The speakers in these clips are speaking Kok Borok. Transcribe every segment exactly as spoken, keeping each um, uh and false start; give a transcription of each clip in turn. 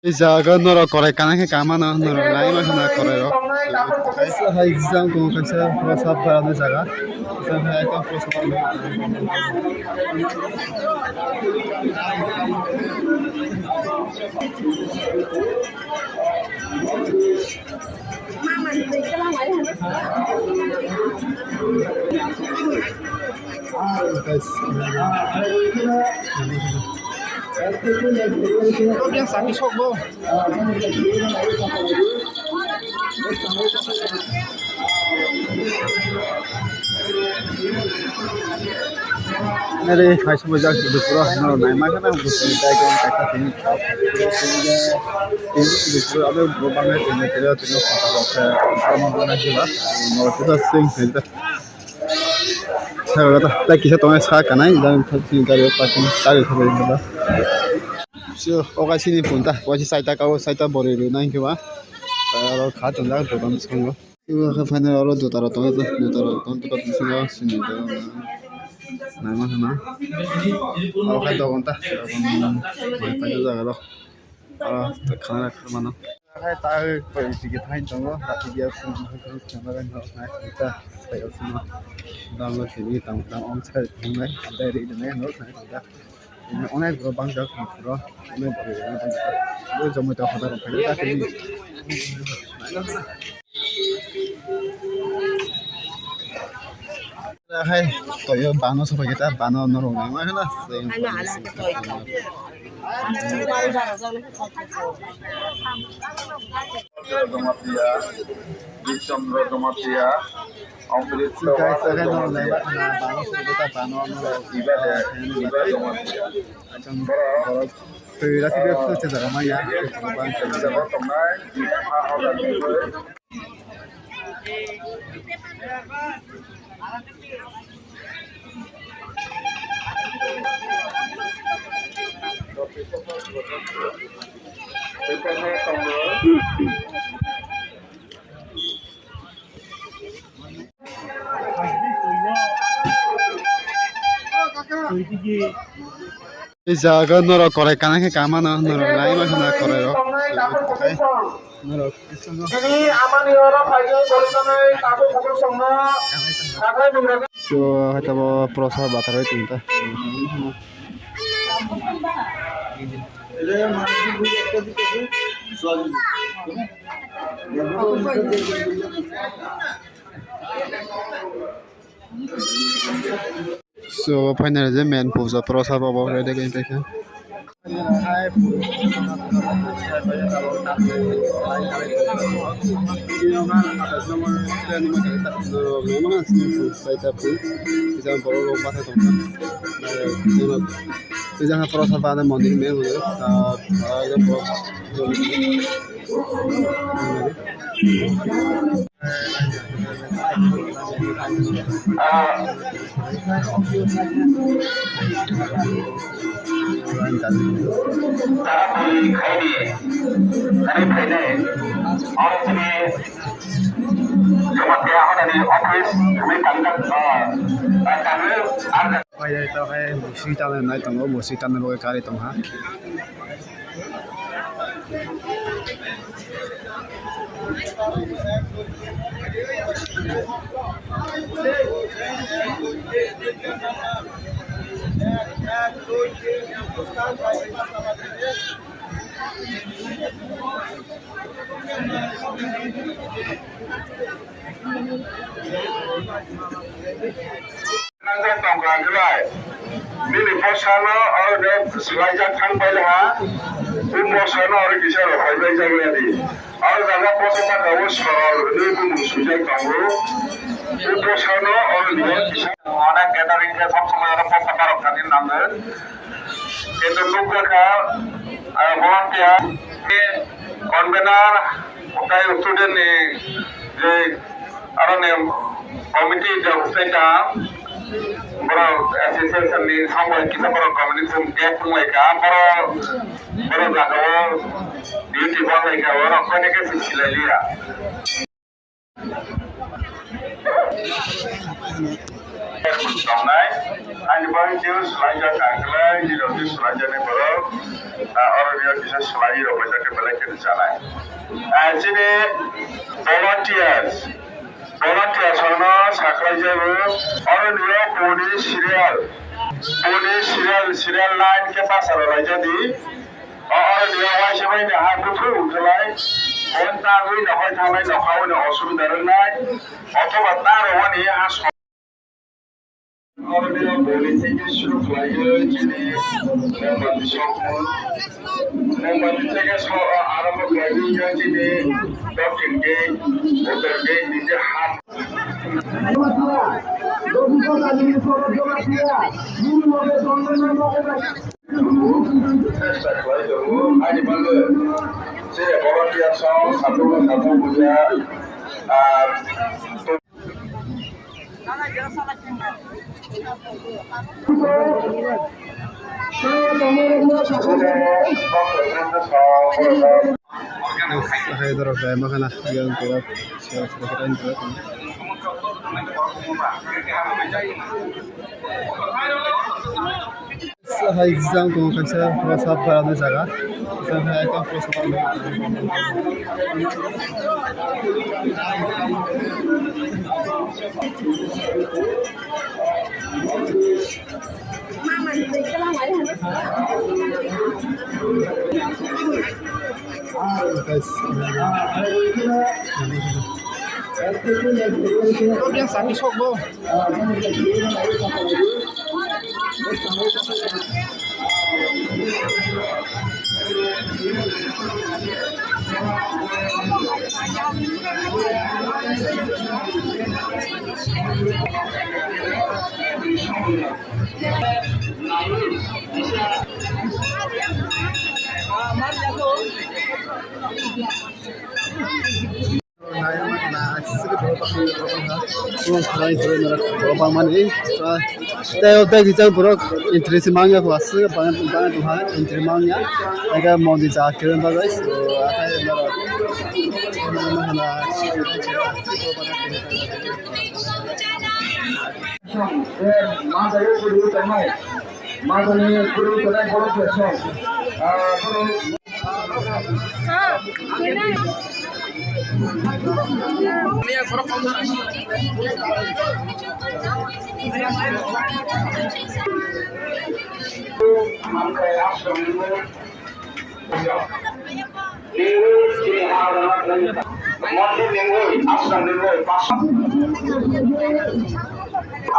Ei jaga norok korai kana khe kama no, norok lai ma khana korai rok. Kaisa hai jang tongo, kaisa prosa barani jaga. Jang hai ekdam prosa barani. Nere hai somo jak dukura no nai ma kana dukura dai ko kaka tini kau tini dukura abe bangla tini tini tini kau kau khe arma bana jiba no tisa sing hai da. Sa ta ta kisa tongo sa kanai da tini gari parking gari sa ba. So oka sini punta wasi saita kau saita bori ri nai kiba. Aro kha tongjak dokan bisingo. Ibo khe final oro juta rok tongo, juta rok tongo, juta bisingo sini naima hwnma. Abo khe dogon ta, dogon mai paina jaga rok. Aro khana rok mano. Khe ta koi tigi thain tongo, rati dia phone camera rok nai ta sai osma. Dam lo tigi tam tam on sai nai, dai ri nai no nai ta. Onek borok bangjak, borok onek borok bangjak. Bo Zomato order rok khaina ta tini. Hai, toyo bano sopai kita, bano norok nang ma khana. Jamatia, Bishchandra Jamatia, Amrit Guys, Tawar oke, no, Jamatia. Nai ba, na, bano sopai kita, bano norok. Iba de, iba Jamatia. Borok twi rasi bek se jaga ma ya. Jabo tongnai, ha, ha, ha. Ei jaga norok korai kana khe kama no, norok lai ma khana korai rok. Norok. Tini amani oro phaikhe golitonwi tabuk bukursongno saklai nungradi. So, hai tabo prosa bathar bai tong ta. So, finally je main puja prosa bo bo ready khe tongkha. Jang prosa bana mondir main puja. Office, Pai pai to hai musui tanai nai tongo, musui tanai bo kari tong ha. Nangjak tongkha hwnkhe bai. Nini bwsano oro de swlaijak thang paila ha. O bwsano oro kisa rw phaibai jak ya di. Oro jaga bwsa saka o sorol hwnwi bumung swijak tongo. O bwsano oro de kisa. Onek gathering khe sob somoi oro bwsa barok thani nango. Kintu nukjakha, ah, volunteer, convener, tei student ni je aroni committee je upsai ta, borok association ni sambai kisa borok committee sum gate wnglaika, borok, borok jagao duty wnglaika, borok koine khe silai liya. Tongnai, Ani bagwi khe swlaijak ang khlai, nini rok khe swlaijaknai borok, ah, oro rwya kisa swlaiwi rok bai khe belai khe rwchanai. Ah, chini volunteers, volunteers rokno sakhlaijago, oro rwya puni serial, puni serial, serial line khe basa rwlaijadi. O, oro rwya waisa bai ni ha kuthuk wngkhlai, phone tangwi nokhai thanglai nokha hwnwi osubida rwnai, othoba ta rwmani ha so- Mombati theke suru khlaiwi chini mombati sokmung. Mombati theke so-, arombo khlaiwi khe chini Dakshin gate, Uttar gate ni je ham. Chesta khlai tongo, ani bagwi chini volunteer song satung satung buya, ah, Hai, dorok, eh, makhana, yang kuat, saya, saya kira ini kuat. Hai, jang tongo kaisa, o sab barani jaga. Jang hai, ekdom, Yang sakit sok, bo. Tei o bag rijak borok entry se mangya kho aswk bana bana tongha entry mangya ega mondi jaga khe bagwi so akhai norok hana.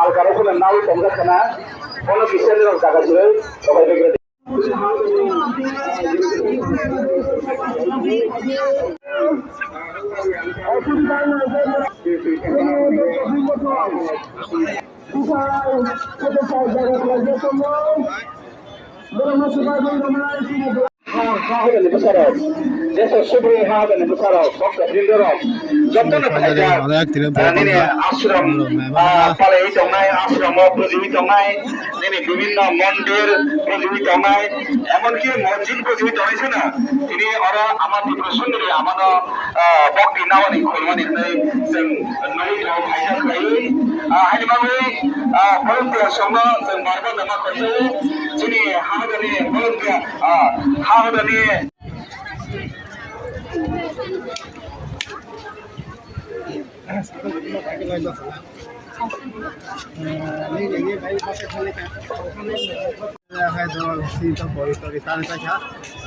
Alkaro khuna nawi tongjak khana, bono kisa nirok jaga jilai sobai begra di. Ha, ha hodani bwsarok, jesu subri ha hodani bwsarok, bokta brinderok, jotono phaijak, ah, nini ashram, ah, palaiwi tongnai, ashramo bujiwi tongnai, nini bibhinno mondir bujiwi tongnai, emonki mosjid bujiwi tongnai sana, tini oro ama Tripura Sundori amano, ah, bokti nawani khulmani hwnwi chwng nugwi tongo phaijak khlaiwi. Ah, haini bagwi, ah, volunteer songno chwng bar bar nama khorchai chini ha hodani volunteer, ah, ha hodani. Hai, dol, sini to bori tori tan ta kha.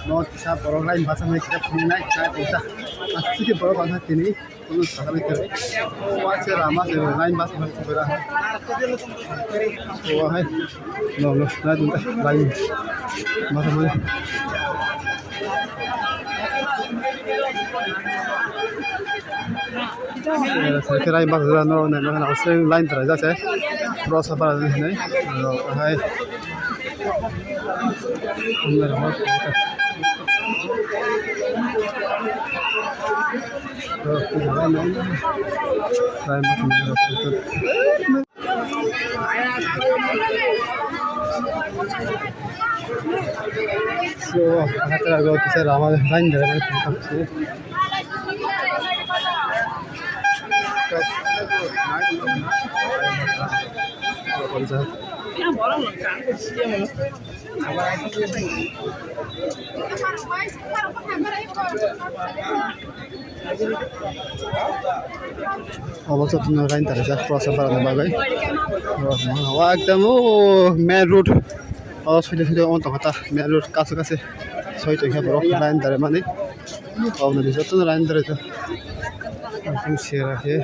No, sa borok line basa mai kha phunai, sa ta. Asli ke borok basa tini. Kunu sakani kere. Wache rama se line bus bus bera. Wa hai. No, no, na dun ta line. Masa mane. Sakhe line bus bera no na na na se line tra ja se. Cross apa ni ne. Hai. So, hata go kisa rama line dere. Obo jotono rain tari jak, prosa barani bagwi. O, o, ekdam o main road. O, soide soide on tongkha ta, main road kasu kasu. Soi tongkha borok rain tari mani. Obo ni jotono rain tari jak. Ekdam sera khe.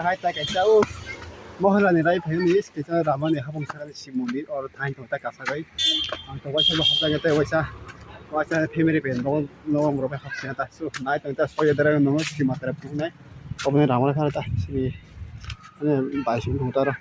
Hai ta kaisa o Mohalani rai phai ni kaisa Ramani hapung sakani Shiv mondir oro thain thong ta kasagai. Ang to waisa bo hapjagwi tei waisa, waisa family pen bo no rok hapsya ta. So nai tong ta soya dara no si matra phunai. Oboni Ramani khana ta sini bai sing thong ta ro.